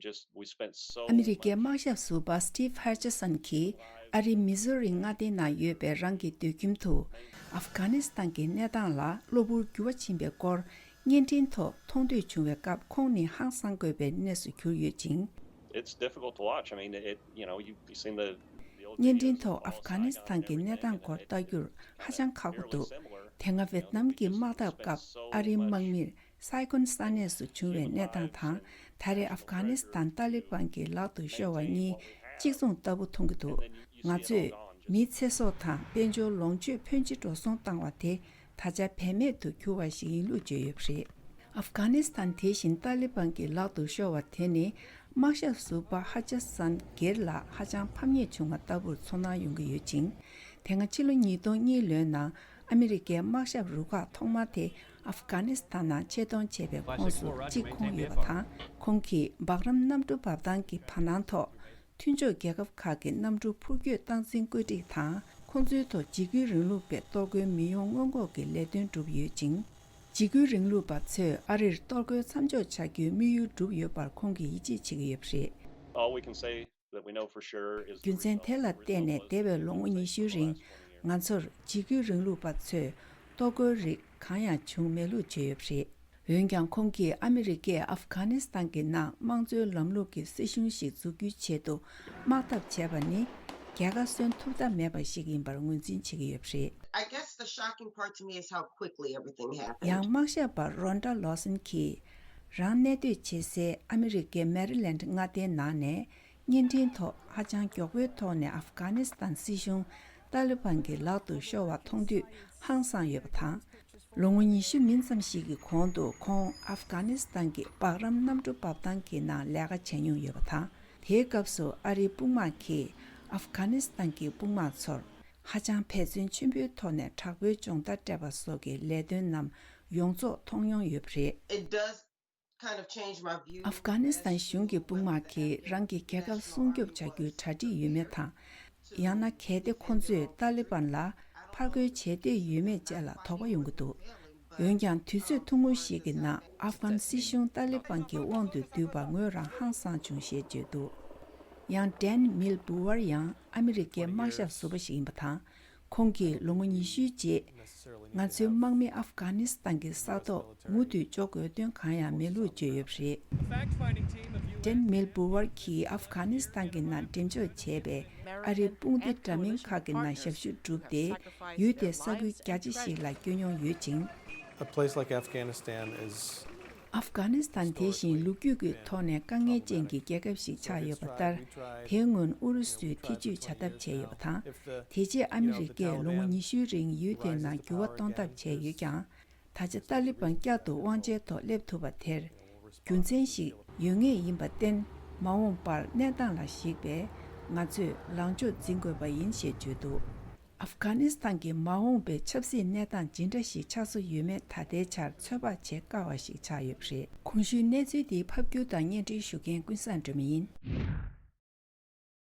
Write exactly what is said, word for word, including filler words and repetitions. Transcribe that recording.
Just we spent so ཨ་མི་རི་ཀའི་དམག་ཞབས་ཟུར་པ་Steve Hutchinson གྱིས་ཨ་རིའི་མི་ཟོ་རི་མངའ་སྡེའི་ནང་ཡོད་པའི་རང་གི་སྡོད་ཁྱིམ་དུ་ཨབ་གྷ་ནི་སི་ཐན་གྱི་གནས་སྟངས་ལ་གློ་བུར་འགྱུར་བ་ཕྱིན་པའི་སྐོར་བརྙན་འཕྲིན་ཐོག་མཐོང་འདོད་བྱུང་བའི་སྐབས། ཁོང་ནི་ཧང་སང་དགོས་པའི་གནས་སུ་གྱུར་ཡོད་ཅིང་། It's difficult to watch. I mean, it, you know, you, you've seen the, the old བརྙན་འཕྲིན་videos of ཐོག་ཨབ་གྷ་ནི་སི་ཐན་གྱི་གནས་སྟངས་སྐོར་ལྟ་རྒྱུར་ཧ་ཅང་ཁག་པོ་འདུག་དེ་སྔ་ཝེད་ནམ་གྱི་དམག་འཐབ་སྐབས་ཨ་རིའི་དམག་མིར་སའི་ཀོན་ས་གནས་སུ་བྱུང་བའི་གནས་སྟངས་དང་། ད་རེས་ཨབ་གྷ་ནི་སི་ཐན་ཏཱ་ལི་བན་གྱི་ལག་ཏུ་ཤོར་བ་གཉིས་གཅིག་མཚུངས་ལྟ་བུ་མཐོང་གི་འདུག་ང་ཚོས་མིའི་ཚེ་སྲོག་དང་དཔལ་འབྱོར་ལོངས་སྤྱོད་ཕོན་ཆེ་འགྲོ་སོང་བཏང་བ་དེ་ད་ཆ་བེད་མེད་དུ་གྱུར་བ་ཞིག་ཡིན་ལུགས་བརྗོད་ཡོད་པ་རེད། ཨབ་གྷ་ནི་སི་ཐན་དེ་བཞིན་ཏཱ་ལི་བན་གྱི་ལག་ཏུ་ཤོར་བ་དེ་ནི་དམག་ཞབས་ཟུར་པ་ཧ་ཅ་སན་སྒེར་ལ་ཧ་ཅང་ཕམ་ཉེས་བྱུང་བ་ལྟ་བུར་ཚོར་སྣང་ཡོང་གི་ཡོད་ཅིང་། དེ་སྔ་ཕྱི་ལོ་ཉིས་སྟོང་གཉིས་ལོའི་ནང་ཨ་མི་རི་ཀའི་དམག་ཞབས་རུ་ཁག་ཐོག་མ་དེ་ཨབ་གྷ་ནི་སི་ཐན་ནང་ཆེད་གཏོང་བྱས་པའི་ཁོངས་སུ་གཅིག་ཁོངས་ཡོད་པ་དང་། ཁོང་གིས་སྦག་རམ་གནམ་གྲུ་འབབ་ཐང་གི་བར་སྣང་ཐོག་མཐུན་ཕྱོགས་རྒྱལ་ཁབ་ཁག་གི་གནམ་གྲུ་འཕུར་སྐྱོད་སྟངས་འཛིན་བཀོད་སྒྲིག་དང་། ཁོང་ཚོའི་ཐོག་འཇིགས་སྐུལ་རིང་ལུགས་པའི་གཏོར་རྒོལ་མི་ཡོང་སྔོན་འགོག་གི་ལས་དོན་བསྒྲུབས་ཡོད་ཅིང་། འཇིགས་སྐུལ་རིང་ལུགས་པ་ཚོས་ཨ་རིར་གཏོར་རྒོལ་མཚམས་འཇོག་བྱ་རྒྱུའི་དམིགས་ཡུལ་བསྒྲུབས་ཡོད་པར་ཁོང་གིས་ཡིད་ཆེས་བྱེད་ཀྱི་ཡོད་པ་རེད། All we can say that we know for sure is the རྒྱུ་མཚན་result དེ་ལ་བརྟེན་ནས་འདས་པའི་ལོ་ངོ་ཉི་ཤུའི་རིང་ང་ཚོར་འཇིགས་སྐུལ་རིང་ལུགས་པ་ཚོས་གཏོར་རྒོལ་རིགས་གང་ཡང་བྱུང་མེད་ལུགས་བརྗོད་ཡོད་པ་རེད། འོན་ཀྱང་། ཁོང་གིས་ཨ་མི་རི་ཀས་ཨབ་གྷ་ནི་སི་ཐན་གྱི་ནང་དམངས་གཙོའི་ལམ་ལུགས་ཀྱི་སྲིད་གཞུང་ཞིག་འཛུགས་རྒྱུའི་ཆེད་དུ་དམག་འཐབ་བྱས་པ་ནི་རྒྱལ་ཁ་སོན་ཐུབ་ཐབས་མེད་པ་ཞིག་ཡིན་པར་ངོས་འཛིན་བྱེད་ཀྱི་ཡོད་པ་རེད། I guess the shocking part to me is how quickly everything happened. ཡང་དམག་ཞབས་པ་རོན་ཌ་ལོ་སན་གྱིས་རང་གནས་སྡོད་བྱེད་སའི་ཨ་མི་རི་ཀའི་མེ་རི་ལེན་ཌི་མངའ་སྡེའི་ནང་ནས་བརྙན་འཕྲིན་ཐོག་ཧ་ཅང་མགྱོགས་པོའི་ཐོག་ནས་ཨབ་གྷ་ནི་སི་ཐན་སྲིད་གཞུང་ཏཱ་ལི་བན་གྱི་ལག་ཏུ་ཤོར་བ་མཐོང་དུས་ཧང་སངས་ཡོད་པ་དང་། ལོ་ངོ་ཉི་ཤུ་མིན་ཙམ་ཞིག་གི་གོང་དུ་ཁོང་ཨབ་གྷ་ནི་སི་ཐན་གྱི་སྦག་རམ་གནམ་གྲུ་འབབ་ཐང་གི་ནང་ལས་ཀ་བྱེད་མྱོང་ཡོད་པ་དང་། དེའི་སྐབས་སུ་ཨ་རིའི་དཔུང་དམག་གིས་ཨབ་གྷ་ནི་སི་ཐན་གྱི་དཔུང་དམག་ཚོར་ཧ་ཅང་འབད་བརྩོན་ཆེན་པོའི་ཐོག་ནས་དྲག་པོའི་སྦྱོང་བརྡར་སྤྲད་པ་སོགས་ཀྱི་ལས་དོན་རྣམས་ཡོངས་རྫོགས་མཐོང་མྱོང་ཡོད་པ་རེད། It does kind of change my view. ཨབ་གྷ་ནི་སི་ཐན་གཞུང་གི་དཔུང་དམག་གིས་རང་གི་རྒྱལ་ཁབ་སྲུང་སྐྱོབ་བྱ་རྒྱུའི་གྲ་སྒྲིག་ཡོད་མེད་དང་། ཡང་ན་གལ་ཏེ་ཁོང་ཚོས་ཏཱ་ལི་བན་ལ་ཕར་རྒོལ་བྱེད་འདོད་ཡོད་མེད་བཅས་ལ་དོགས་པ་ཡོང་གི་འདུག་འོན་ཀྱང་། དུས་ཚོད་ཐུང་ངུ་ཞིག་གི་ནང་ཨབ་གྷན་སྲིད་གཞུང་ཏཱ་ལི་བན་གྱི་དབང་དུ་བསྡུས་པ་ངོས་རང་ཧང་སངས་བྱུང་ཞེས་བརྗོད་འདུག་ཡང་ཌན་མིལ་བུ་ཝར་ཡང་ཨ་མི་རི་ཀའི་དམག་ཞབས་ཟུར་པ་ཞིག་ཡིན་པ་དང་། ཁོང་གིས་ལོ་ངོ་ཉི་ཤུའི་རྗེས། ང་ཚོའི་དམག་མི་ཨབ་གྷ་ནི་སི་ཐན་གྱི་ས་ཐོག་མུ་མཐུད་འཇོག་དགོས་དོན་གང་ཡང་མེད་ལུགས་བརྗོད་ཡོད་པ་རེད། ཌན་མིལ་བུ་ཝར་གྱིས་ཨབ་གྷ་ནི་སི་ཐན་གྱི་ནང་འགྲེམས་འཇོག་བྱས་པའི་ཨ་རིའི་དཔུང་སྡེ་འདྲ་མིན་ཁག་གི་ནང་ཞབས་ཞུ་བསྒྲུབས་ཏེ། ཡུལ་དེའི་ས་ཁུལ་རྒྱ་ཆེ་ཞིག་ལ་བསྐྱོད་མྱོང་ཡོད་ཅིང་། A place like Afghanistan is ཨབ་གྷ་ནི་སི་ཐན་དེ་བཞིན་ལོ་རྒྱུས་ཀྱི་ཐོག་ནས་དཀའ་ངལ་ཅན་གྱི་རྒྱལ་ཁབ་ཞིག་ཆགས་ཡོད་པ་ལྟར། དེའི་སྔོན་ཨུ་རུ་སུས་ཐེ་བྱུས་བྱ་ཐབས་བྱས་ཡོད་པ་དང་། དེ་རྗེས་ཨ་མི་རི་ཀས་ལོ་ངོ་ཉི་ཤུའི་རིང་ཡུལ་དེའི་ནང་འགྱུར་བ་གཏོང་ཐབས་བྱས་ཡོད་ཀྱང་། ད་ཆ་ཏཱ་ལི་བན་བསྐྱར་དུ་དབང་ཆའི་ཐོག་སླེབས་ཐུབ་པ་དེར་རྒྱུ་མཚན་ཞིག་ཡོད་ངེས་ཡིན་པར་བརྟེན། མ་འོངས་པར་གནས་སྟངས་ལ་གཞིགས་པའི་ང་ཚོས་ལངས་ཕྱོགས་འཛིན་དགོས་པ་ཡིན་ཞེས་བརྗོད་འདུག་ཨབ་གྷ་ནི་སི་ཐན་གྱི་མ་འོངས་པའི་ཆབ་སྲིད་གནས་སྟངས་ཇི་འདྲ་ཞིག་ཆགས་སྲོལ་ཡོད་མེད་ད་ལྟའི་ཆར་ཚོད་དཔག་བྱེད་དཀའ་བ་ཞིག་ཆགས་ཡོད་པ་རེད། གོང་ཞུས་གནས་ཚུལ་འདི་ཕབ་སྒྱུར་དང་སྙན་སྒྲོན་ཞུ་མཁན་ཀུན་བཟང་སྒྲོལ་མ་ཡིན།